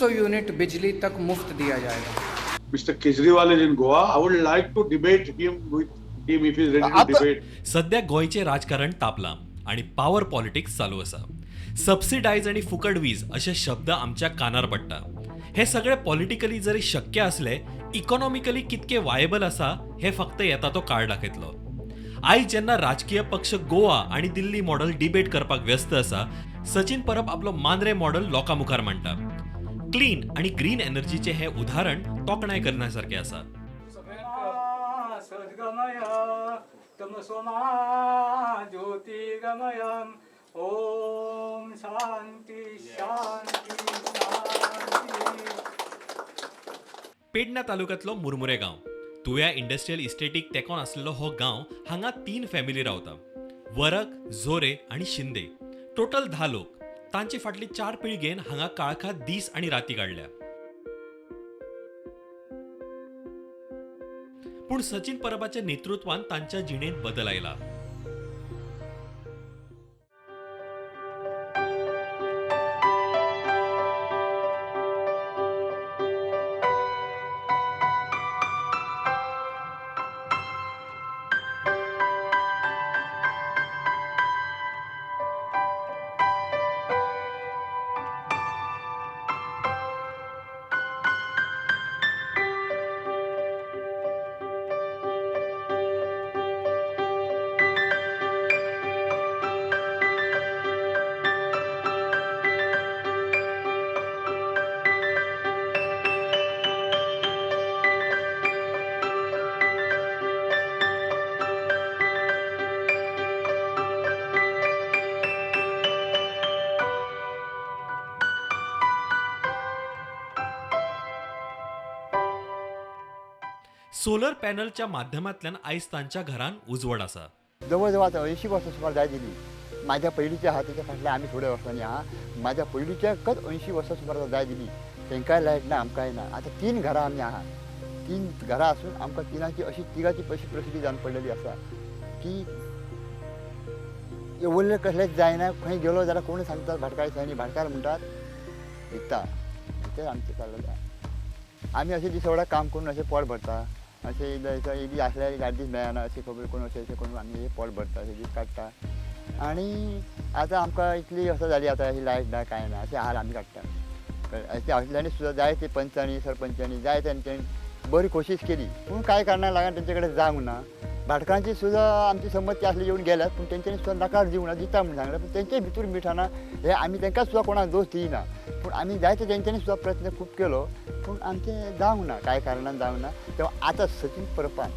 300 unit बिजली तक मुफ्त दिया जाएगा। Mister Kejriwal is in Goa, I would like to debate him with him if he is ready to debate. सध्या गोंयचें राजकारण तापलां आनी पावर पॉलिटिक्स चालू आसा। सबसिडायज आनी फुकट वीज अशे शब्द आमच्या कानार पडटा। हे सगळे पॉलिटिकली जरी शक्य आसले, इकॉनॉमिकली कितके वायबल आसा हे फक्त येता तो काळ दाखयतलो। आयज जेन्ना राजकीय पक्ष गोवा आनी दिल्ली मॉडल डिबेट करपाक व्यस्त आसा, सचिन परब आपलो मांद्रे मॉडल लोकां मुखार मांडटा। क्लीन आनी ग्रीन एनर्जीचें हें उदाहरण तोखणाय करण्यासारकें आसा। ओम शांती शांती शांती। पेडण्या तालुक्यांतलो मुरमुरे गांव, तुव्या इंडस्ट्रियल इस्टेटीक तेंकोन आसलेलो हो गांव, हांगा 3 फॅमिली रावता, वरक, झोरे आनी शिंदे। टोटल 10 लोक। तांचे फाटली 4 पिळगेन हांगा काळखात दीस आनी राती काडल्या। पूण सचिन परबाच्या नेतृत्वान तांच्या जिणेंत बदल आयला। सोलर पॅनलच्या माध्यमांतल्यान आयज तांच्या घरान उजवड आसा। जवळ जवळ आतां 80 वर्सां सुमार जाय दिली। म्हाज्या पयलींच्या आहा तेच्या फाटल्यान आमी थोड्या वर्सांनी आहा, म्हाज्या पयलींच्याकच 80 वर्सां सुमार जाय दिली। तांकांय लायट ना, आमकांय ना। आतां 3 घरां आमी आहा, 3 घरां आसून आमकां तिनाची अशी तिगाची अशी परिस्थिती जावन पडलेली आसा की वयलें कसलेंच जायना। खंय गेलो जाल्यार कोण सांगतात भाटकार दिसांनी, भाटकार म्हणटात विकता, तें आमचें चाललेलें आहा। आमी अशें दिसवडा काम करून अशें पोट भरता, अशें एक दीस आसल्यार 8 दीस मेळना, अशें खबर करून अशें अशें करून आमी पोट भरता, अशें दीस काडटा। आनी आतां आमकां इतली वर्सां जाली आतां अशी लायट ना कांय ना, अशें हाल आमी काडटा। अशें असल्यांनी सुद्दां जायते पंचांनी सरपंचांनी जाय तेंच्यांनी बरी कोशिश केली, पूण कांय कारणाक लागून तेंचे कडेन जावंक ना। भाटकारांची सुद्दां आमची संमती आसली येवन गेल्यात, पूण तेंच्यांनी सुद्दां नकार दिवंक ना, दिता म्हूण सांगलें, पूण तेंचे भितर मिठाना हे आमी तांकां सुद्दां कोणाक दोश दिना। पूण आमी जायते तेंच्यांनी सुद्दां प्रयत्न खूब केलो, पूण आमचें जावंक ना, कांय कारणान जावंक ना। तेव्हा आतां सचिन परबान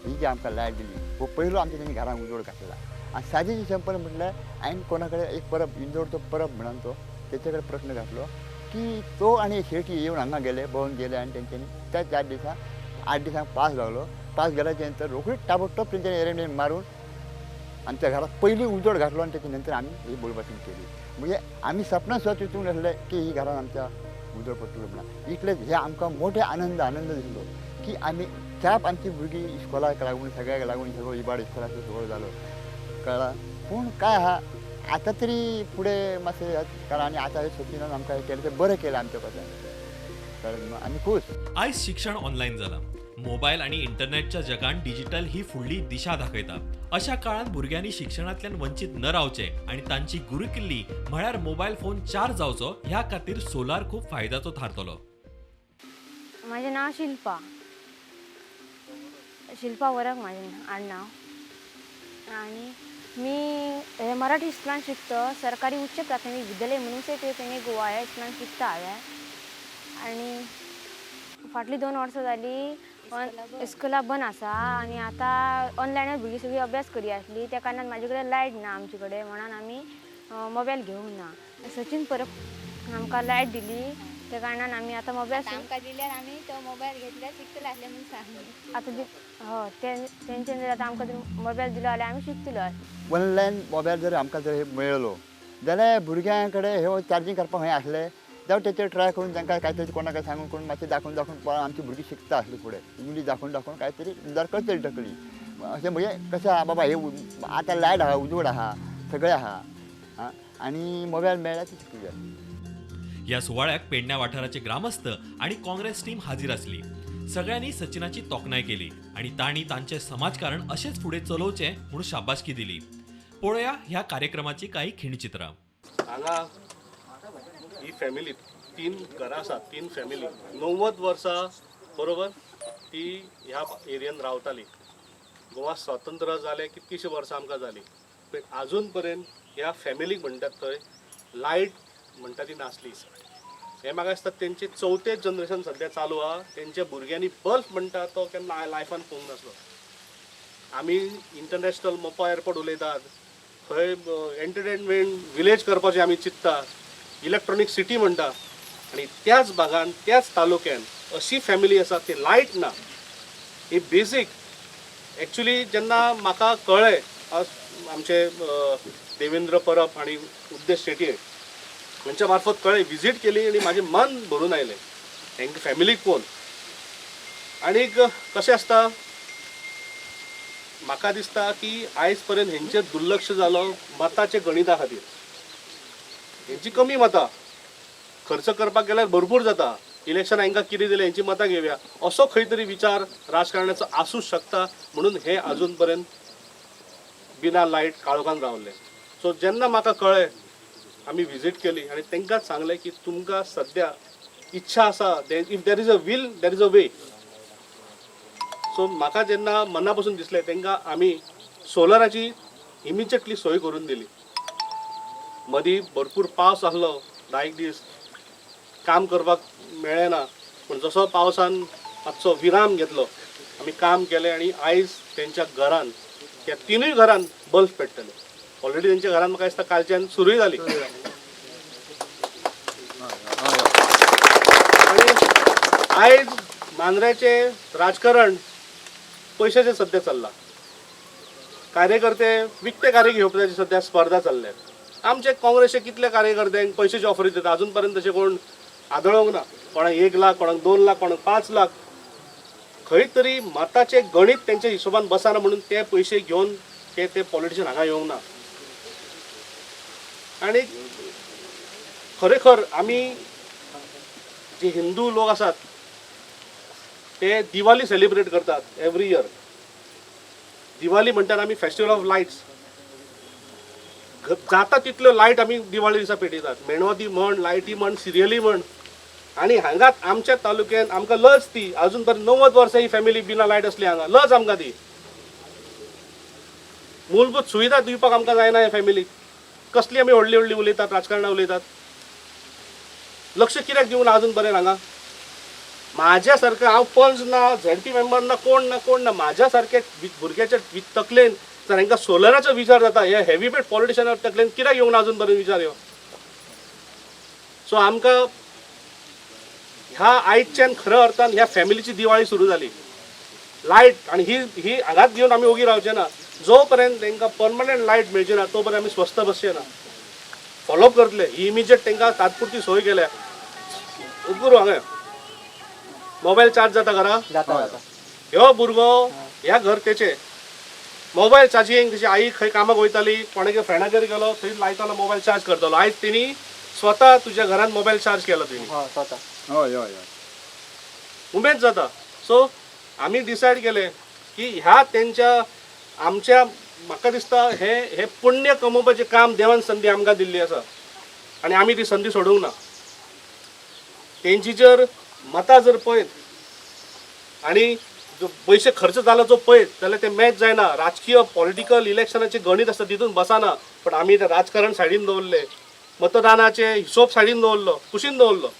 ही जी आमकां लायट दिली, हो पयलो आमच्या तेणी घरांक उजोड घातला। आनी साजेची संपन्न म्हटल्यार हांवें कोणा कडेन एक परब इंदोरचो परब म्हणून तो तेचे कडेन प्रश्न घातलो की तो आनी शेटी येवन हांगा गेले, भोंवन गेले आनी तेंच्यांनी त्या 4 दिसां 8 दिसांक पास लागलो। पास गेल्याच्या नंतर रोखडीच ताबडतोब तेंच्यांनी एरेंजमेंट मारून आमच्या घरात पयलीं उजोड घातलो आनी तेच्या नंतर आमी ही बोलबासीन केली। म्हणजे आमी सपनां सुद्दां चिंतूंक नासलें की ही घरान आमच्या उजोड पडटलो म्हणून। इतलेंच हे आमकां मोठे आनंद आनंद दिसलो की आमी त्याप आमची भुरगीं इस्कोलाक लागून सगळ्याक लागून सगळो इबाड इस्कोलाचो सगळो जालो कळ्ळा। पूण काय आहा आतां तरी फुडें मातशें कारण आनी आतां हे सचिनान आमकां हें केलें तें बरें केलें आमच्या खातीर, कळ्ळें आमी खूश। आयज शिक्षण ऑनलायन जालां, मोबायल आनी इंटरनेटच्या जगान डिजिटल ही फुडली दिशा दाखयता। अशा काळांत भुरग्यांनी शिक्षणांतल्यान वंचीत न रावचें आनी तांची गुरुकिल्ली म्हळ्यार मोबायल फोन चार्ज जावचो ह्या खातीर सोलार खूब फायद्याचो थारतलो। म्हाजें नांव शिल्पा, शिल्पा वरक म्हाजें आडनांव आनी मी मराठी स्कुलान शिकता, सरकारी उच्च प्राथमिक विद्यालय म्हणून पेणे गोवा ह्या स्कुलान शिकता हांवें। आनी फाटलीं 2 वर्सां जालीं इस्कुलां बंद आसा आनी आतां ऑनलायनूच भुरगीं सगळीं अभ्यास करी आसली, त्या कारणान म्हाजे कडेन लायट ना आमचे कडेन, म्हणून आमी मोबायल घेवंक ना। सचिन परब आमकां लायट दिली, त्या कारणान आमी आतां मोबायल आमकां दिल्यार आमी तो मोबायल घेतल्यार शिकतले आसले म्हूण सांग। आतां हय तेंच्यानी जर आतां आमकां मोबायल दिलो जाल्यार आमी शिकतलो आसले। ऑनलायन मोबायल जर आमकां जर मेळ्ळो जाल्यार भुरग्यां कडेन हे चार्जींग करपाक खंय आसलें जावं तेचेर ट्राय करून तांकां कांय तरी कोणाक सांगून कोण मातशें दाखोवन दाखोवन पळोवन आमची भुरगीं शिकता आसली फुडें इंग्लीश दाखोवन दाखोवन कांय तरी सुदार करतली तकली अशें म्हणजे कशें आहा बाबा हे आतां लायट आहा, उजवाड आहा, सगळें आहा आनी मोबायल मेळ्ळ्यार ती शिकूया। ह्या सुवाळ्याक पेडण्या वाठाराचे ग्रामस्थ आणि काँग्रेस टीम हाजीर आसली. सगळ्यांनी सचिनाची तोखणाय केली आणि तांणी तांचे समाजकारण अशेंच फुडें चलोवचें म्हूण शाबासकी दिली. पळोवया ह्या कार्यक्रमाची काही खिणचित्रां. हांगा ही फॅमिली तीन घरां आसात, तीन फॅमिली 90 वर्सां बरोबर ती ह्या एरियन रावताली. गोवा स्वतंत्र जालें कितकीशीं वर्सां आमकां जालीं, पूण आजून पर्यंत ह्या फॅमिलीक म्हणटात थंय लायट म्हणटा ती नासली. हें म्हाका दिसता तेंचें चवथें जनरेशन सद्या चालू आहा. तेंच्या भुरग्यांनी बल्ब म्हणटा तो केन्ना लायफान पळोवंक नासलो. आमी इंटरनॅशनल मोपा एअरपोर्ट उलयतात, थंय एंटरटेनमेंट विलेज करपाचें आमी चिंत्ता, इलेक्ट्रॉनीक सिटी म्हणटा, आनी त्याच भागान त्याच तालुक्यान अशी फॅमिली आसा ती लायट ना. ही बेसीक एक्चुली जेन्ना म्हाका कळ्ळें, आमचे देवेंद्र परब आनी उद्देश शेटये हांच्या मार्फत कळ्ळें, विजीट केली आनी म्हाजें मन भरून आयलें हेंका फॅमिलीक पळोवन. आनीक कशें आसता, म्हाका दिसता की आयज पर्यंत हेंचेर दुर्लक्ष जालो मताच्या गणिता खातीर. हेंची कमी मतां खर्च करपाक गेल्यार भरपूर जाता, इलेक्शन हांकां कितें दिलें हेंची मतां घेवया असो खंय तरी विचार राजकारणाचो आसूंक शकता, म्हणून हे अजून पर्यंत बिना लायट काळोखान रावले. सो जेन्ना म्हाका कळ्ळें, आमी विजीट केली आनी तांकां सांगलें की तुमकां सद्या इच्छा आसा, if there is a will there is a way. So म्हाका जेन्ना मना पसून दिसलें, तांकां आमी सोलराची इमिजिएटली सोय करून दिली. मदीं भरपूर पावस आसलो, 10 दीस काम करपाक मेळ्ळें ना, पूण जसो पावसान मातसो विराम घेतलो आमी काम केलें आनी आयज तेंच्या घरान, त्या तिनूय घरान बल्ब पेट्टले. ऑलरेडी तेंच्या घरान म्हाका दिसता कालच्यान सुरूय जाली. आनी आयज मांद्र्याचें राजकारण पयशाचें सद्या चल्लां. कार्यकर्ते विकते कार्य घेवपाची सद्या स्पर्धा चल्ल्या. आमचे काँग्रेसचे कितले कार्यकर्त्यांक पयशेची ऑफरी दिता, अजून पर्यंत तशें कोण आदळोंक ना. कोणाक 1 लाख, कोणाक 2 लाख, कोणाक 5 लाख. खंय तरी मताचें गणीत तेंच्या हिशोबान बसना म्हणून ते पयशे घेवन ते ते पॉलिटिशियन हांगा येवंक ना. आनी खरेखर आमी जे हिंदू लोक आसात ते दिवाळी सेलिब्रेट करतात एवरी इयर. दिवाळी म्हणटात आमी फेस्टिवल ऑफ लायट्स, जाता तितल्यो लायट आमी दिवाळी दिसा पेटयतात. मेणवाती म्हण, लायटी म्हण, सिरियली म्हण. आनी हांगाच आमच्या तालुक्यान आमकां लज ती अजून पर्यंत 90 वर्सां ही फॅमिली बिना लायट आसली हांगा, लज आमकां ती. मूलभूत सुविधा दिवपाक आमकां जायना ह्या फॅमिलीक. कसली आमी व्हडली व्हडली उलयतात, राजकारणां उलयतात, लक्ष कित्याक दिवना अजून पर्यंत हांगा. म्हाज्या सारकें हांव पंच ना, झेडपी मेंबर ना, कोण ना कोण ना, म्हाज्या सारक्या भुरग्याच्या तकलेन जर हांकां सोलराचो विचार जाता, हे हेवी वेट पॉलिटिशना तकलेन कित्याक येवंक ना अजून पर्यंत विचार ह्यो. सो आमकां ह्या आयच्यान खऱ्या अर्थान ह्या फॅमिलीची दिवाळी सुरू जाली. लायट आनी ही ही हांगाच घेवन आमी ओगी रावचे ना, जो पर्यंत तांकां परमनंट लायट मेळची ना तो पर्यंत आमी स्वस्थ बसचे ना. फॉलोअप करतले ही इमिजिएट तांकां तात्पुरती सोय केल्या. गुरू हांगा मोबायल चार्ज जाता घरा, ह्यो भुरगो ह्या घर तेचे मोबायल चार्जींग, तशी आई खंय कामाक वयताली, कोणागे फ्रेंडागेर गेलो थंय लायतालो मोबायल चार्ज करतालो. आयज तेणी स्वता तुज्या घरान मोबायल चार्ज केला तुवें. हय हय हय, उमेद जाता. सो आमी डिसायड केलें की ह्या तेंच्या आमच्या म्हाका दिसता हे हे पुण्य कमोवपाचें काम देवान संदी आमकां दिल्ली आसा आनी आमी ती संदी सोडूंक ना. तेंची जर मतां जर पळयत आनी जो पयशे खर्च जाला जो पळयत जाल्यार ते मॅच जायना. राजकीय पॉलिटिकल इलेक्शनाचें गणीत आसता तितून बसना, पण आमी ते राजकारण सायडीन दवरलें, मतदानाचे हिशोब सायडीन दवरलो, कुशीन दवरलो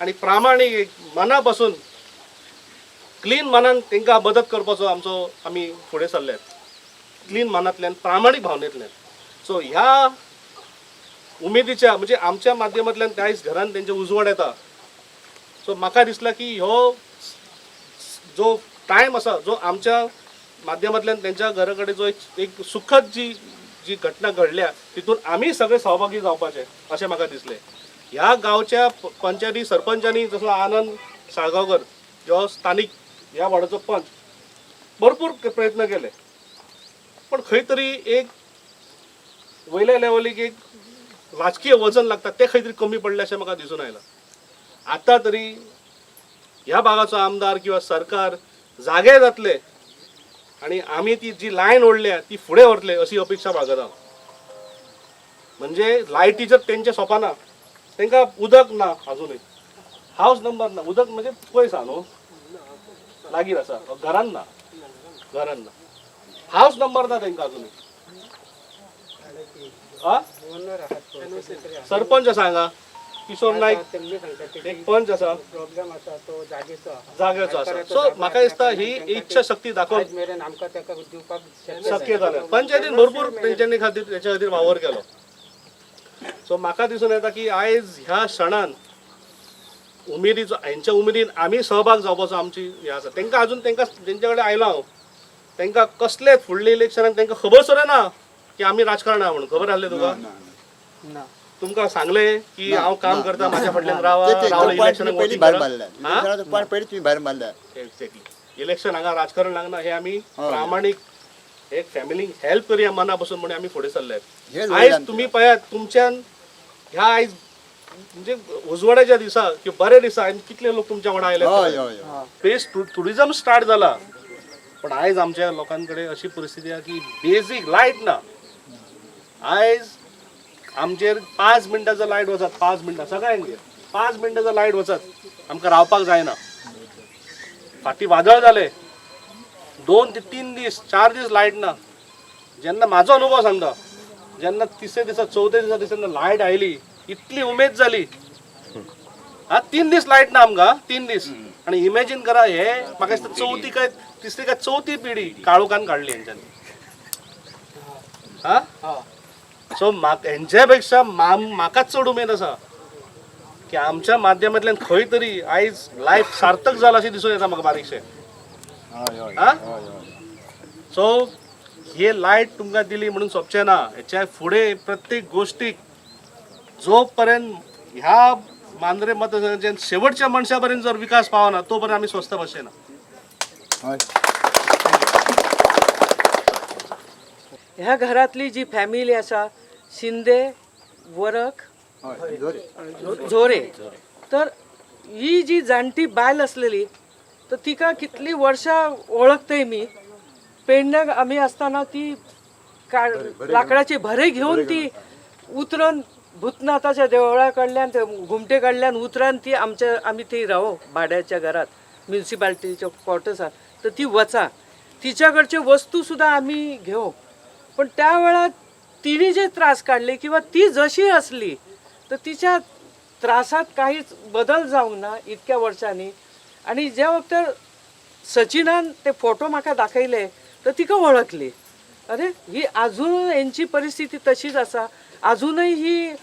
आनी प्रामाणीक एक मना पासून क्लीन मनान तांकां मदत करपाचो आमचो आमी फुडें सरल्यात, क्लीन मनांतल्यान, प्रामाणीक भावनेंतल्यान. सो ह्या उमेदीच्या म्हणजे आमच्या माध्यमांतल्यान त्याच घरान तेंचे उजवाड येता. सो म्हाका दिसलां की ह्यो जो टायम आसा जो आमच्या माध्यमांतल्यान तेंच्या घरा कडेन जो एक सुखद जी जी घटना घडल्या तितून आमी सगळे सहभागी जावपाचे अशें म्हाका दिसलें. ह्या गांवच्या पंचायती सरपंचांनी जसो आनंद साळगांवकर जो स्थानीक ह्या वार्डाचो पंच, भरपूर प्रयत्न केले, पण खंय तरी एक वयल्या लेवलीक एक राजकीय वजन लागता तें खंय तरी कमी पडलें अशें म्हाका दिसून आयलां. आतां तरी ह्या भागाचो आमदार किंवा सरकार जागे जातले आनी आमी ती जी लायन ओडल्या ती फुडें व्हरतले अशी अपेक्षा बाळगता. म्हणजे लायटी जर तेंचे सोंपना, तांकां उदक ना अजुनूय, हावस नंबर ना, उदक म्हणजे पयस आहा न्हू, लागीं आसा, घरान ना, घरान ना, हावस नंबर ना तांकां अजुनूय. आ सरपंच आसा हांगा किशोर नायक, एक पंच आसा, प्रॉब्लेम आसा तो जागेचो आहा, जाग्याचो आसा. सो म्हाका दिसता ही इच्छा शक्ती दाखोवन आज मेरेन आमकां ताका दिवपाक शक्य जालें. पंचायतीन भरपूर तेंच्यांनी खातीर तेच्या खातीर वावर केलो. सो म्हाका दिसून येता की आयज ह्या क्षणान उमेदीचो, हेंच्या उमेदीन आमी सहभाग जावपाचो आमची हें आसा. तांकां अजून तांकां तेंच्या कडेन आयलो हांव, तांकां कसलेच फुडले इलेक्शनाक तांकां खबर सुद्दां ना की आमी राजकारणां म्हणून. खबर आसलें तुका? ना. तुमकां सांगलें की हांव काम करता, म्हाज्या फाटल्यान रावा, ते- ते- रावले तो point इलेक्शनाक तुम्ही पयलीं वोटींग भायर करा. मारल्या, हा? इलेक्शनाचो पॉयंट पयलीं तुमी भायर मारल्या. एक्झॅक्टली. इलेक्शन हांगा राजकारण लागना, हे आमी हय. प्रामाणीक एक फॅमिलीक हेल्प करया मना पसून म्हणून आमी फुडें सरले. हेच आयज वयल्यान तुमी पळयात तुमच्यान ह्या आयज म्हणजे उजवाडाच्या दिसा किंवा बऱ्या दिसा आनी कितले लोक तुमच्या वांगडा आयले. हय हय हय. बेस टुरिजम स्टार्ट जाला, पण आयज आमच्या लोकां कडेन अशी परिस्थिती आहा की बेजीक लायट ना. आयज आमचेर 5 मिनटां जर लायट वचत, 5 मिनटां सगळ्यांगेर 5 मिनटां जर लायट वचत आमकां रावपाक जायना. फाटीं वादळ जालें, 2 ते 3 दीस 4 दीस लायट ना. जेन्ना म्हाजो अनुभव सांगता, जेन्ना तिसऱ्या दिसा चवथ्या दिसा जेन्ना लायट आयली इतली उमेद जाली. हा 3 दीस लायट ना आमकां, 3 दीस. आनी इमॅजीन करा, हे म्हाका दिसता चवथी काय तिसरी काय चवथी पिढी काळोखान काडली हेंच्यांनी. हा सो हेंच्या पेक्षा म्हाकाच चड उमेद आसा की आमच्या माध्यमांतल्यान खंय तरी आयज लायफ सार्थक जाला अशें दिसून येता म्हाका बारीकशें. हय हय हा? हय हय. सो हे लायट तुमकां दिली म्हणून सोंपचें ना, हेच्या फुडें प्रत्येक गोश्टीक जो पर्यंत ह्या मांद्रे मतदारसंघाच्या शेवटच्या मनशा पर्यंत जर विकास पावना तो पर्यंत आमी स्वस्थ बसचे ना. हय. ह्या घरातली जी फॅमिली आसा, शिंदे, वरक, हय जोरे. झोरे, तर ही जी जाणटी बायल आसलेली तर तिका कितली वर्षां ओळखतय मी. पेडण्याक आमी आसतना ती लाकडाची भरे घेवन ती उतरून भूतनाथाच्या देवळा कडल्यान ते घुमटे कडल्यान उतरान ती आमच्या आमी थंय राव भाड्याच्या घरात म्युनिसिपालिटीच्या क्वॉर्टर्सात, तर ती वचा तिच्या कडचे वस्तू सुद्दां आमी घेवं. पण त्या वेळार तिने जे त्रास काडले किंवा ती जशी आसली तर तिच्या त्रासात काहीच बदल जावंक ना इतक्या वर्षांनी. आणि ज्या वखतार सचिनान ते फोटो म्हाका दाखयले तर तिका वळखली, अरे ही अजून यांची परिस्थिती तशीच आसा, अजूनही ही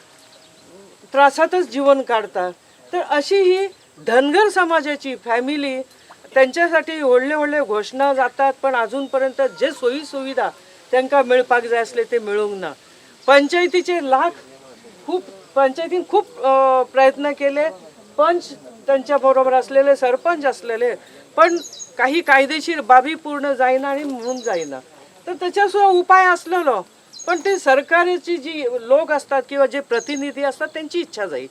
त्रासातच जीवन काढतात. तर अशी ही धनगर समाजाची फॅमिली, त्यांच्यासाठी व्हडले व्हडले घोशणा जातात पण अजूनपर्यंत जे सोयी सुविधा तांकां मेळपाक जाय आसले ते मेळूंक ना. पंचायतीचे लाख खूप पंचायतीन खूप प्रयत्न केले, पंच त्यांच्या बरोबर असलेले, सरपंच असलेले, पण काही कायदेशीर बाबी पूर्ण जायना आणि म्हणून जायना. तर त्याच्या सुद्धा उपाय असलेलो, पण ते सरकारची जी लोक असतात किंवा जे प्रतिनिधी असतात त्यांची इच्छा जाई,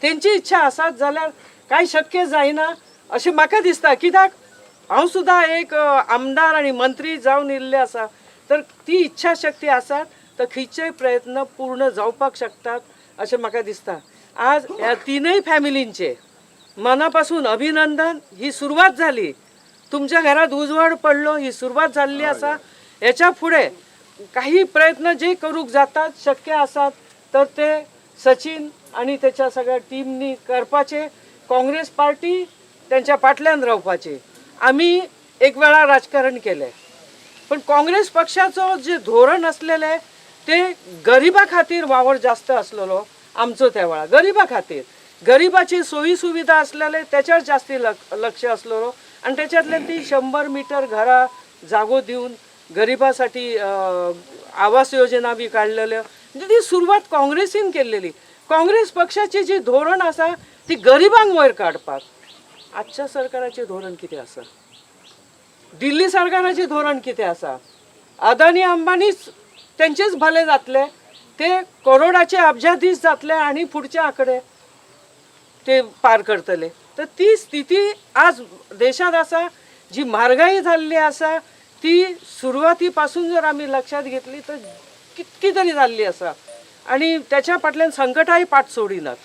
त्यांची इच्छा आसात जाल्यार काय शक्य जायना अशें म्हाका दिसता. कित्याक हांव सुद्दां एक आमदार आनी मंत्री जावन येयल्ले आसा, तर ती इच्छा शक्ती आसात तर खंयचेय प्रयत्न पूर्ण जावपाक शकतात अशें म्हाका दिसता. आज ह्या तिनूय फॅमिलींचे मनापासून अभिनंदन. ही सुरवात झाली, तुमच्या घरात उजवाड पडलो, ही सुरवात जाल्ली आसा. हेच्या फुडें काही प्रयत्न जे करूंक जातात शक्य आसात तर ते सचिन आणि त्याच्या सगळ्या टीमनी करपाचे, काँग्रेस पार्टी त्यांच्या फाटल्यान रावपाची. आमी एक वेळा राजकारण केलें, पण काँग्रेस पक्षाचो जे धोरण आसलेलें ते गरिबा खातीर वावर जास्त आसलेलो आमचो त्या वेळार, गरिबा खातीर गरिबाची सोयी सुविधा आसलेले त्याच्यावर जास्ती लक्ष आसलेलो. आणि त्याच्यातल्यान ती 100 मीटर घरा जागो दिवन गरिबासाठी आवास योजना बी काडलेल्यो. म्हणजे ती सुरवात काँग्रेसीन केल्लेली. काँग्रेस पक्षाची जी धोरण आसा ती गरिबांक वयर काडपाक. आजच्या सरकाराचें धोरण कितें आसा, दिल्ली सरकाराचें धोरण कितें आसा, अदानी अंबानीच तेंचेच भले जातले, ते करोडाचे अब्जाधीश जातले आनी फुडचे आंकडे ते पार करतले. तर ती स्थिती आज देशात आसा. जी म्हारगाई जाल्ली आसा ती सुरवाती पासून जर आमी लक्षात घेतली तर कितकी तरी जाल्ली आसा आनी त्याच्या फाटल्यान संकटाय पाठ सोडिनात,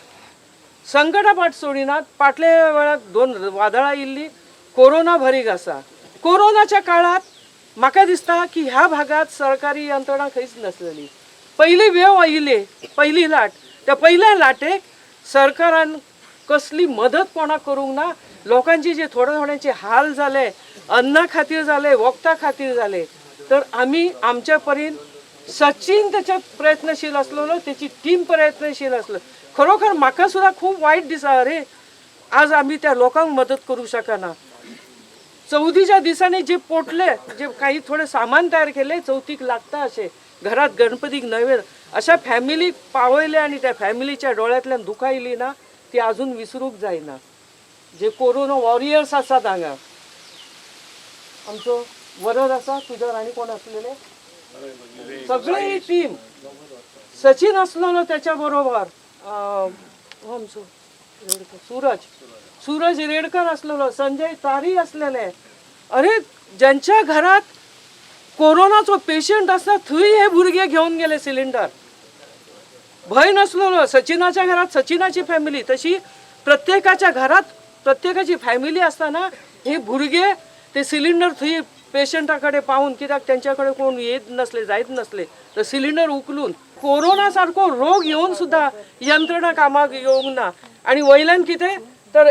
संकटां पाठ सोडिनात. फाटल्या वेळार 2 वादळां इल्ली, कोरोना भरीक आसा. कोरोनाच्या काळात म्हाका दिसता की ह्या भागात सरकारी यंत्रणा खंयच नासलेली. पयली वेव आयिल्ली, पहिली लाट, त्या पहिल्या लाटेक सरकारान कसली मदत कोणाक करूंक ना. लोकांची जे थोडे थोड्यांचे हाल जाले, अन्ना खातीर जाले, वखदा खातीर जाले, तर आमी आमच्या परीन सचिन त्याच्यात प्रयत्नशील आसलेलो, त्याची टीम प्रयत्नशील आसलो. खरोखर म्हाका सुद्दां खूब वायट दिसा, अरे आज आमी त्या लोकांक मदत करूं शकना. चवथीच्या दिसांनी जे पोटले, जे काही थोडे सामान तयार केले चवथीक लागता अशें घरात गणपतीक नैवेद्य, अशा फॅमिलीक पावयले आनी त्या फॅमिलीच्या डोळ्यांतल्यान दुखां येयली ना ती अजून विसरूंक जायना. जे कोरोना वॉरियर्स आसात हांगा, आमचो वरद आसा, तुज्या आनी कोण आसलेले सगळे टीम, सचिन आसलेलो त्याच्या बरोबर, आमचो सूरज, सूरज रेडकर आसलेलो, संजय तारी आसलेले. अरे ज्यांच्या घरात कोरोनाचो पेशंट आसता थंय हे भुरगे घेवन गेले सिलिंडर, भंय नासलेलो. सचिनाच्या घरात सचिनाची फॅमिली, तशी प्रत्येकाच्या घरात प्रत्येकाची फॅमिली आसतना हे भुरगे ते सिलिंडर थंय पेशंटा कडेन पावून, कित्याक तेंच्या कडेन कोण येत नसले, जायत नसले, तर सिलिंडर उखलून कोरोना सारको रोग येवन सुद्दां यंत्रणा कामाक येवंक ना. आनी वयल्यान कितें तर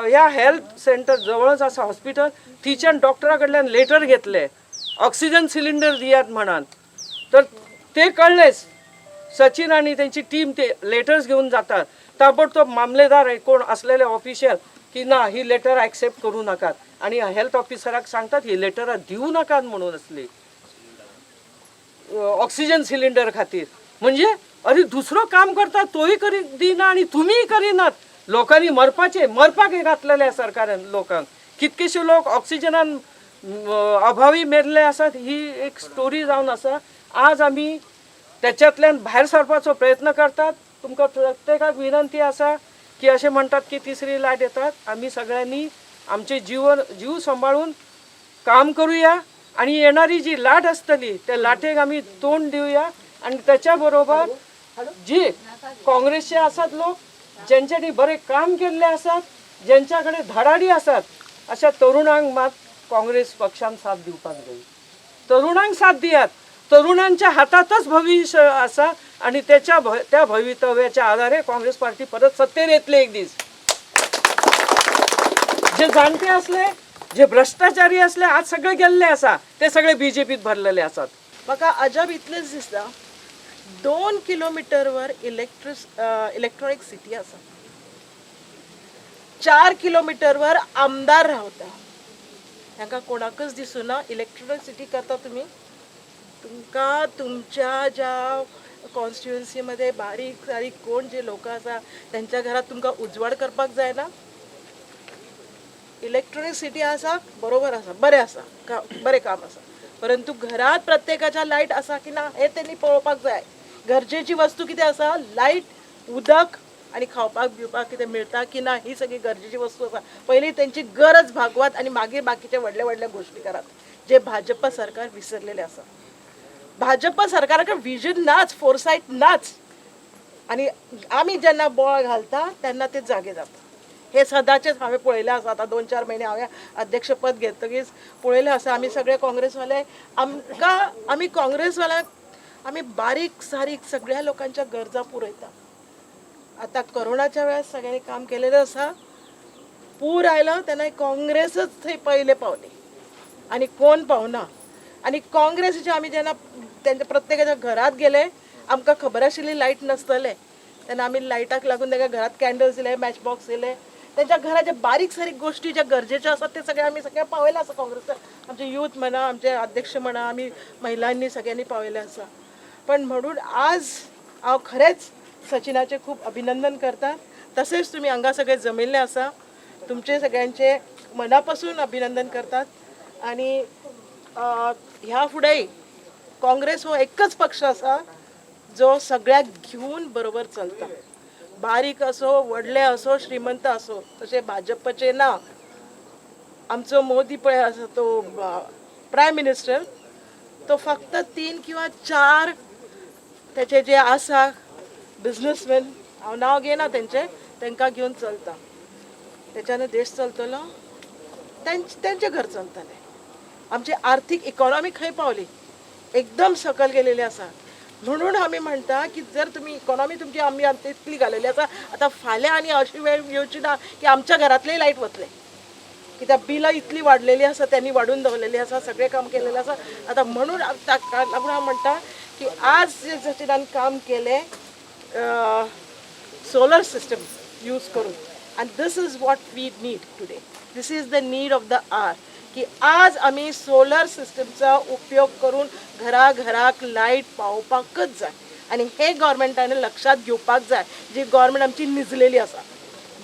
ह्या हेल्थ सेंटर जवळच आसा हॉस्पिटल, थंयच्यान डॉक्टरा कडल्यान लेटर घेतले ऑक्सिजन सिलिंडर दियात म्हणान. तर ते कळ्ळेच, सचिन आणि त्यांची टीम ते लेटर्स घेऊन जातात. ताबडतोब मामलेदार कोण असलेले ऑफिशियल की ना ही लेटर ॲक्सेप्ट करू नकात, आणि हेल्थ ऑफिसराक सांगतात ही लेटरां दिवू नाकात म्हणून असली ऑक्सिजन सिलिंडर खातीर. म्हणजे अरे दुसरो काम करता तोय करी दिना आनी तुमीय करिनात. लोकांनी मरपाचे, मरपाक हे घातलेले सरकारान लोकांक. कितकेशे लोक ऑक्सिजनान अभावी मेल्ले आसात, ही एक स्टोरी जावन आसा. आज आमी त्याच्यातल्यान भायर सरपाचो प्रयत्न करतात. तुमकां प्रत्येकाक विनंती आसा की अशें म्हणटात की तिसरी लाट येतात, आमी सगळ्यांनी आमचे जीव सांबाळून काम करूया आणि येणारी जी लाट आसतली त्या लाटेक आमी तोंड दिवया. आणि त्याच्या बरोबर जी काँग्रेसचे आसात लोक, ज्यांच्यानी बरें काम केल्लें आसात, ज्यांच्या कडेन धडाडी आसात, अशा तरुणांक मात काँग्रेस पक्षान साथ दिवपाक जाय. तरुणांक साथ दियात, तरुणांच्या हातातच भविष्य आसा आणि त्याच्या त्या भवितव्याच्या आधारे काँग्रेस पार्टी परत सत्तेर येतली एक दीस. जे जाणटे असले, जे भ्रष्टाचारी असले, आज सगळे गेल्ले आसा, ते सगळे बीजेपीत भरलेले आसात. म्हाका अजाब इतलेंच दिसता, 2 किलोमिटरवर इलेक्ट्रॉनिक सिटी आसा, 4 किलोमिटरवर आमदार रावता. तांकां कोणाकच दिसुना इलेक्ट्रॉनिक सिटी करता तुमी. तुमकां तुमच्या ज्या कॉन्स्टिट्युएन्सीमध्ये बारीक सारीक कोण जे लोक आसा त्यांच्या घरात तुमकां उजवाड करपाक जायना. इलेक्ट्रॉनिक सिटी आसा, बरोबर आसा, बरें आसा, बरें काम आसा, परंतु घरात प्रत्येकाच्या लायट आसा की ना हे तेणी पळोवपाक जाय. गरजेची वस्तू कितें आसा, लायट, उदक आनी खावपाक पिवपाक कितें मेळटा की ना, ही सगळी गरजेची वस्तू आसा. पयलीं तेंची गरज भागवात आनी मागीर बाकीचे व्हडले व्हडले गोश्टी करात, जे भाजप सरकार विसरलेले आसा. भाजप सरकाराकडेन विजन नाच, फोरसायट नाच, आनी आमी जेन्ना बोळ घालता तेन्ना ते जागे जाता. हे सदांचेच हांवें पळयलें आसा. आतां 2-4 म्हयने हांवें अध्यक्षपद घेतकीच पळयलें आसा. आमी सगळे काँग्रेसवाले, आमकां आमी काँग्रेसवाल्यांक आमी बारीक सारीक सगळ्या लोकांच्या गरजा पुरयता. आतां कोरोनाच्या वेळार सगळ्यांनी काम केलेलें आसा. पूर आयलो तेन्ना काँग्रेसच थंय पयले पावली आनी कोण पावना. आनी काँग्रेसीचे आमी जेन्ना तेंच्या प्रत्येकाच्या घरात गेले, आमकां खबर आशिल्ली लायट नासतले, तेन्ना आमी लायटाक लागून तांकां घरात कॅन्डल्स दिले, मॅच बॉक्स दिले. तेंच्या घराच्या बारीक सारीक गोश्टी ज्या गरजेच्यो आसात ते सगळे आमी सगळे पावयले आसा. काँग्रेस आमचे यूथ म्हणा, आमचे अध्यक्ष म्हणा, आमी महिलांनी सगळ्यांनी पावयले आसा. पण म्हणून आज हांव खरेंच सचिनाचें खूब अभिनंदन करता. तशेंच तुमी हांगा सगळे जमिल्ले आसा, तुमचे सगळ्यांचे मनापासून अभिनंदन करतात. आनी ह्या फुडेंय काँग्रेस हो एकच पक्ष आसा जो सगळ्याक घेवन बरोबर चलता. बारीक असो, व्हडले असो, श्रीमंत असो, तशें भाजपचे ना. आमचो मोदी पळय आसा तो प्रायम मिनिस्टर, तो फक्त 3 किंवा 4 तेचे जे आसा बिजनसमॅन, हांव नांव घेयना तेंचें, तांकां घेवन चलता. तेच्यान देश चलतलो, तेंचें घर चलतलें. आमची आर्थीक इकॉनॉमी खंय पावली, एकदम सकयल गेलेली आसा. म्हणून आमी म्हणटा की जर तुमी इकॉनॉमी तुमची आमी इतली घालेली आसा, आतां फाल्यां आनी अशी वेळ येवची ना की आमच्या घरांतलेय लायट वतले, कित्याक बिलां इतली वाडलेली आसा, त्यांनी वाडून दवरलेली आसा, सगळें काम केलेलें आसा. आतां म्हणून ताका लागून हांव म्हणटा की आज जे सचिनान काम केलें सोलर सिस्टम यूज करून, आनी this is what we need today, this is the need of the hour, की आज आमी सोलर सिस्टमचा उपयोग करून घराघराक लायट पावोवपाकच जाय. आनी हे गव्हर्मेंटान लक्षात घेवपाक जाय, जी गव्हर्मेंट आमची निजलेली आसा.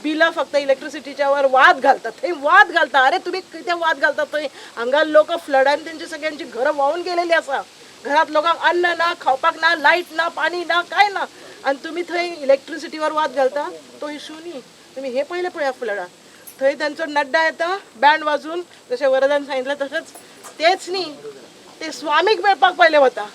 बिलां फक्त इलेक्ट्रिसिटीच्या वर वाद घालतात, थंय वाद घालता. अरे तुमी कितें वाद घालतात थंय? हांगा लोक फ्लडान तेंची सगळ्यांची घरां व्हांवून गेलेली आसा, घरात लोकांक अन्न ना, खावपाक ना, लायट ना, पाणी ना, काय ना, आनी तुमी थंय इलेक्ट्रिसिटीवर वाद घालता, तो इशू न्ही. तुमी हे पयले पळया फ्लडान, थंय तेंचो नड्डा येता बँड वाजून, जशें वरदान सांगितलें तशेंच, तेच न्ही ते स्वामीक मेळपाक पयले वता.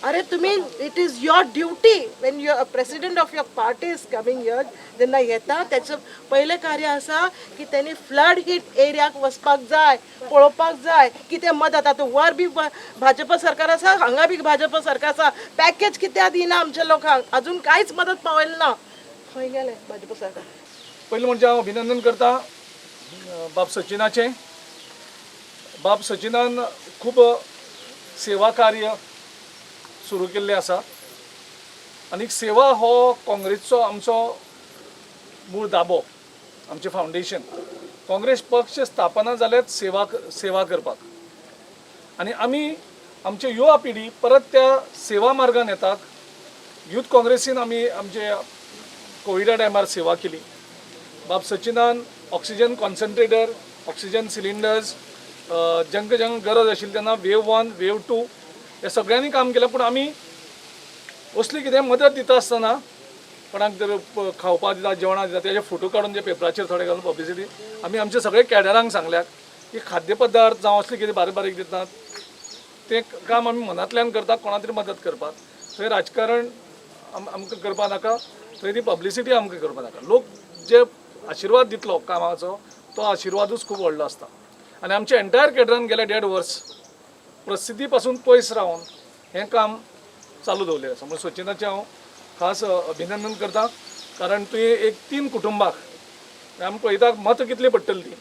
अरे तुमी, it is your duty when your president of your party is coming here, जेन्ना येता तेचें पयलें कार्य आसा की तेणी फ्लड हीट एरियाक वचपाक जाय, पळोवपाक जाय कितें मदत. आतां वर बी भाजपा सरकार आसा, हांगा बी भाजपा सरकार आसा, पॅकेज कित्याक दिना आमच्या लोकांक? अजून कांयच मदत पावयली ना. खंय गेलें भाजपा सरकार? पयलीं म्हणजे हांव अभिनंदन करता बाब सचिनाचें. बाब सचिनान खूब सेवा कार्य सुरू केल्लें आसा आनी सेवा हो काँग्रेसचो आमचो मूळ दाबो, आमचें फावंडेशन. काँग्रेस पक्ष स्थापना जाल्यात सेवा सेवा करपाक, आनी आमी आमचे युवा पिढी परत त्या सेवा मार्गान येतात. यूथ काँग्रेसीन आमी आमचे कोविडा टायमार सेवा केली. बाब सचिनान ऑक्सिजन कॉन्सन्ट्रेटर, ऑक्सिजन सिलिंडर्स, जांकां जांकां गरज आशिल्ली तेन्ना वेव 1 वेव 2 हे सगळ्यांनी काम केलें. पूण आमी असली कितें मदत दिता आसतना कोणाक जर खावपाक दिता, जेवणाक दिता, तेजे फोटो काडून जे पेपराचेर थोडे घालून पब्लिसिटी, आमी आमचे सगळे कॅडरांक सांगल्यात की खाद्य पदार्थ जावं असले कितें बारीक बारीक दितात तें काम आमी मनांतल्यान करता, कोणा तरी मदत करपाक. थंय राजकारण आमकां करपा नाका, थंय ती पब्लिसिटी आमकां करपा नाका. लोक जे आशिर्वाद दितलो कामाचो तो आशिर्वादूच खूब व्हडलो आसता. आनी आमच्या एंटायर कॅडरान गेल्या 1.5 वर्स प्रसिद्धी पासून पयस रावन हें काम चालू दवरलें आसा. म्हणून सचिनाचें हांव खास अभिनंदन करता, कारण तुवें एक 3 कुटुंबाक आमी पळयता मतां कितलीं पडटलीं तीं,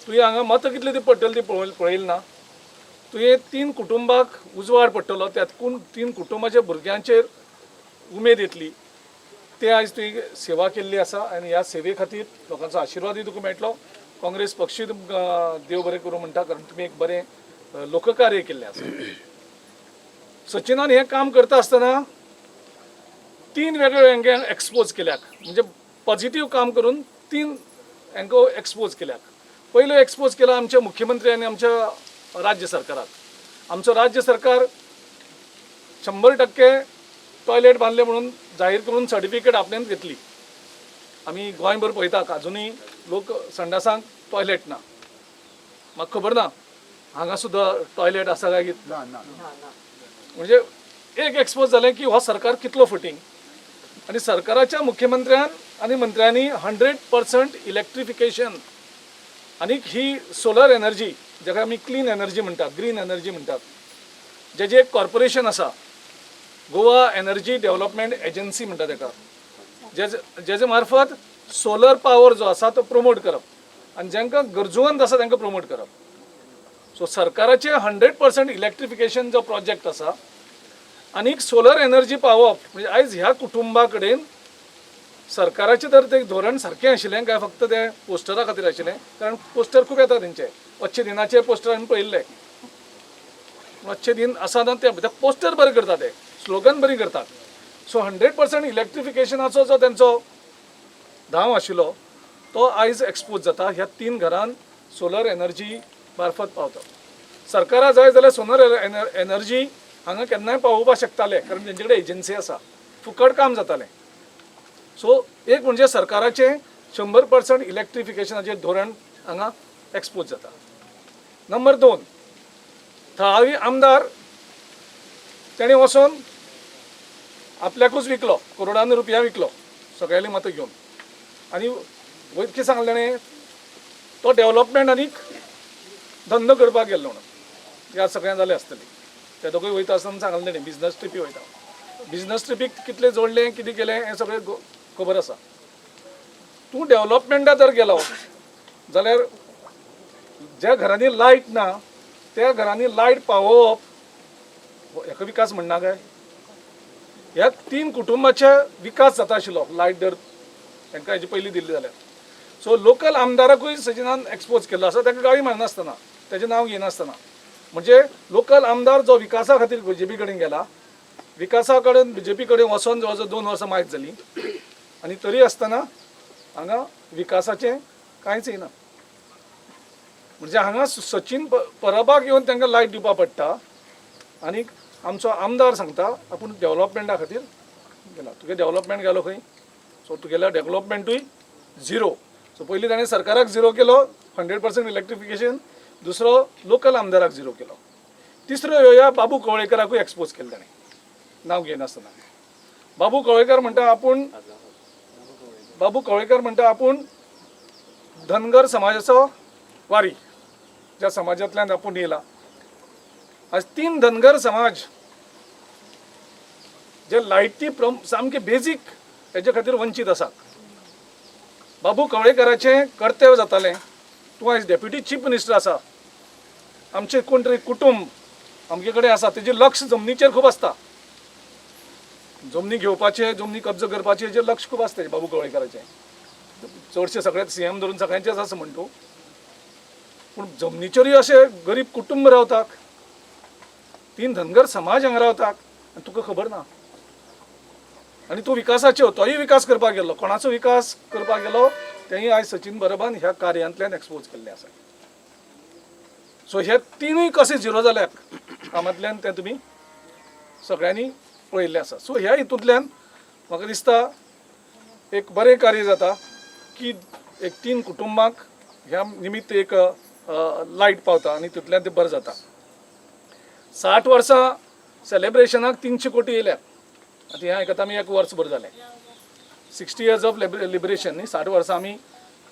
तुवें हांगा मतां कितलीं ती पडटलीं ती पळयली ना. तुवें 3 कुटुंबाक उजवाड पडटलो, त्यातून 3 कुटुंबाच्या भुरग्यांचेर उमेद येतली. ते आयज तुवें सेवा केल्ली आसा आनी ह्या सेवे खातीर लोकांचो आशिर्वादूय तुका मेळटलो. काँग्रेस पक्षूय तुमकां देव बरें करूं म्हणटा, कारण तुमी एक बरें लोककार्य केल्लें आसा. सचिनान हें काम करता आसतना 3 वेगळे वेगळे एक्सपोज केल्यात, म्हणजे पॉझिटीव काम करून 3 हांकां एक्सपोज केल्यात. पयलो एक्सपोज केला आमच्या मुख्यमंत्री आनी आमच्या राज्य सरकाराक. आमचो राज्य सरकार 100% टॉयलेट बांदले म्हणून जाहीर करून सर्टिफिकेट आपल्यान घेतली. आमी गोंयभर पळयतात अजुनूय लोक संडासांक टॉयलेट ना. म्हाका खबर ना हांगा सुद्दां टॉयलेट आसा काय कितें ना. म्हणजे एक एक्सपोज जालें की हो सरकार कितलो फटींग. आनी सरकाराच्या मुख्यमंत्र्यान आनी मंत्र्यांनी 100% इलेक्ट्रिफिकेशन आनी ही सोलर एनर्जी, जाका आमी क्लीन एनर्जी म्हणटात, ग्रीन एनर्जी म्हणटात, जेजें एक कॉर्पोरेशन आसा, गोवा एनर्जी डेव्हलपमेंट एजन्सी म्हणटा तेका, जेजे मार्फत सोलर पावर जो आसा तो प्रमोट करप आनी जांकां गरजूवंत आसा तांकां प्रमोट करप. सो सरकाराचें 100% इलेक्ट्रिफिकेशन जो प्रोजेक्ट आसा आनी सोलर एनर्जी पावप, म्हणजे आयज ह्या कुटुंबा कडेन सरकाराचें जर तें धोरण सारकें आशिल्लें काय फक्त तें पोस्टरा खातीर आशिल्लें, कारण पोस्टर खूब येता तेंचे, अच्छे दिनाचे पोस्टर आमी पळयल्ले, अच्छे दिन आसा ना ते पोस्टर बरें करता, ते स्लोगन बरी करतात. सो 100% इलेक्ट्रिफिकेशनाचो जो तेंचो धांव आशिल्लो तो आयज एक्सपोज जाता. ह्या 3 घरान सोलर एनर्जी मार्फत पावता. सरकारा जाय जाल्यार सोलर एनर्जी हांगा केन्नाय पावोवपाक शकताले, कारण तेंचे कडेन एजन्सी आसा, फुकट काम जातालें. सो एक म्हणजे सरकाराचें 100% इलेक्ट्रिफिकेशनाचें धोरण हांगा एक्सपोज जाता. नंबर 2, थळावी आमदार तेणें वचोन आपल्याकूच विकलो, करोडांनी रुपया विकलो सगळ्यांनी मतां घेवन. आनी वयर कितें सांगलें तेणें, तो डेवलपमेंट आनीक धंदो करपाक गेल्लो म्हणून ह्या सगळ्यां जालें आसतली. ते दोगूय वयता आसतना सांगलें तेणें बिजनस ट्रिपी वयता, बिजनस ट्रिपीक कितले जोडलें कितें केलें हें सगळें खबर आसा. तूं डेवलपमेंटा जर गेलो जाल्यार ज्या घरांनी लायट ना त्या घरांनी लायट पावोवप हेका विकास म्हणना काय? ह्या 3 कुटुंबाचे विकास जाता आशिल्लो लायट जर तांकां हेजे पयलीं दिल्ली जाल्यार. सो लोकल आमदाराकूय सचिनान एक्सपोज केल्लो आसा, ताका गाळी मारनासतना, तेजें नांव घेयनासतना. म्हणजे लोकल आमदार जो विकासा खातीर बीजेपी कडेन गेला, विकासा कडेन बीजेपी कडेन वचोन जवळ जवळ 2 वर्सां मायज जालीं आनी तरी आसतना हांगा विकासाचें कांयच येना. म्हणजे हांगा सचीन परबाक येवन तांकां लायट दिवपाक पडटा आनी आमचो आमदार सांगता आपूण डेवलपमेंटा खातीर गेला. तुगे डेवलपमेंट गेलो खंय? सो तुगेल्या डेवलपमेंटूय झिरो. सो पयलीं ताणें सरकाराक झिरो केलो 100% इलेक्ट्रिफिकेशन, दुसरो लोकल आमदाराक झिरो केलो, तिसरो ह्या बाबू कवळेकराकूय एक्सपोज केलो ताणें नांव घेयनासतना. बाबू कवळेकर म्हणटा आपूण, बाबू कवळेकर म्हणटा आपूण धनगर समाजाचो वारी, ज्या समाजांतल्यान आपूण येयला. आज 3 धनगर समाज जे लायटी सामके बेजीक हेजे खातीर वंचीत आसात. बाबू कवळेकराचें कर्तव्य जातालें, तूं आयज डेप्युटी चीफ मिनिस्टर आसा, आमचें कोण तरी कुटुंब आमचे कडेन आसा तेजें लक्ष जमनीचेर खूब आसता, जमनी घेवपाचें, जमनी कब्जो करपाचें हेजेर लक्ष खूब आसता बाबू कवळेकराचें. चडशे सगळे सीएम धरून सगळ्यांचेच आसा म्हण तूं, पूण जमनीचेरूय अशे गरीब कुटुंब रावतात, 3 धनगर समाज हांगा रावतात आनी तुका खबर ना. आनी तूं विकासाच्यो, तोय विकास करपाक गेल्लो, कोणाचो विकास करपाक गेलो तेंय आयज सचीन परबान ह्या कार्यांतल्यान एक्सपोज केल्लें आसा. सो हे 3 कशे झिरो जाल्यात कामांतल्यान तें तुमी सगळ्यांनी पळयल्लें आसा. सो ह्या हितूंतल्यान म्हाका दिसता एक बरें कार्य जाता की एक 3 कुटुंबांक ह्या निमित्त एक लायट पावता आनी तितूंतल्यान तें बरें जाता. 60 वर्सां सेलेब्रेशनाक 300 कोटी येयल्यात. आतां हें आयकता आमी 1 वर्स भर जालें, 60 इयर्स ऑफ लिबरेशन न्ही, 60 वर्सां आमी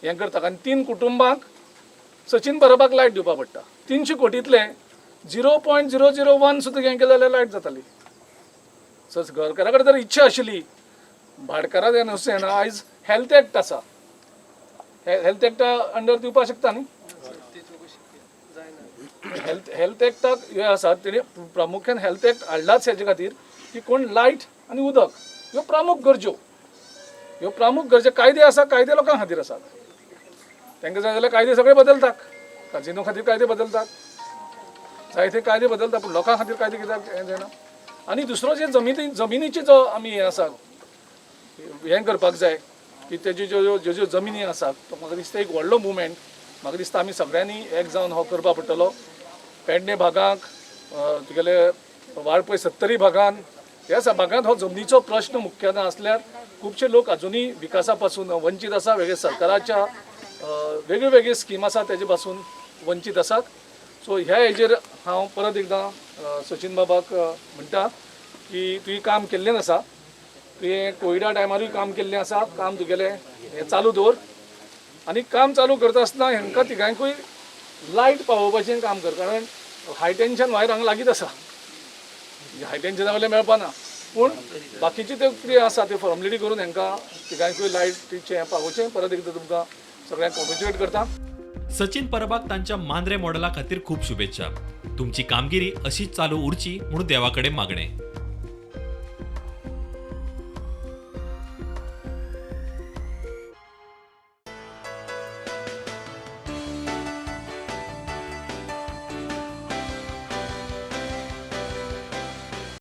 हें करता आनी 3 कुटुंबांक सचीन परबाक लायट दिवपाक पडटा. 300 कोटींतले 0.001 सुद्दां हें केलें जाल्यार लायट जाताली. सो घरकारा कडेन जर इच्छा आशिल्ली, भाटकारा जें नुस्तें ना, आयज हेल्थ एक्ट आसा, हेल्थ एक्टा अंडर दिवपाक शकता न्ही. हेल्थ एक्टाक हे आसा, तेणी प्रामुख्यान हेल्थ एक्ट हाडलाच हेजे खातीर की कोण लायट आनी उदक ह्यो प्रमुख गरज्यो, ह्यो प्रमुख गरज्यो कायदे आसा, कायदे लोकां खातीर आसात. तांकां जाय जाल्यार कायदे सगळे बदलतात, काजिनो खातीर कायदे बदलतात, जायते कायदे बदलतात, पूण लोकां खातीर कायदे कित्याक हें जायना. आनी दुसरो जे जमिनीचे जो आमी हें आसा हें करपाक जाय की तेज्यो ज्यो ज्यो ज्यो जमिनी आसात तो म्हाका दिसता एक व्हडलो मुवमेंट, म्हाका दिसता आमी सगळ्यांनी एक जावन हो करपाक पडटलो. पेडणे भागाक, तुगेले वाळपय 70 भागान, ह्या भागांत हो जमनीचो प्रश्न मुख्यतः आसल्यार खुबशे लोक अजुनूय विकासा पासून वंचीत आसा, वेगळे सरकाराच्या वेगळे वेगळे स्कीम आसा तेजे पासून वंचीत आसात. सो ह्या हेजेर हांव परत एकदां सचीन बाबाक म्हणटा की तुवें काम केल्लें आसा, तुवें कोविडा टायमारूय काम केल्लें आसा, काम तुगेलें हें चालू दवर आनी काम चालू करता आसतना हेंकां तिगांकूय लायट पावोवपाचें काम कर, कारण हाय टेंशन वायर हांगा लागींच आसा, हाय टेंशना वयल्यान मेळपा ना, पूण बाकीची त्यो कितें आसा त्यो फॉर्मेलिटी करून हेंकां तिगांकूय लायटीचें पावोवचें. परत एकदां तुमकां सगळ्यांक कॉंग्रेच्युलेट करता. सचीन परबाक तांच्या मांद्रे मॉडेला खातीर खूब शुभेच्छा. तुमची कामगिरी अशीच चालू उरची म्हणून देवा कडेन मागणें.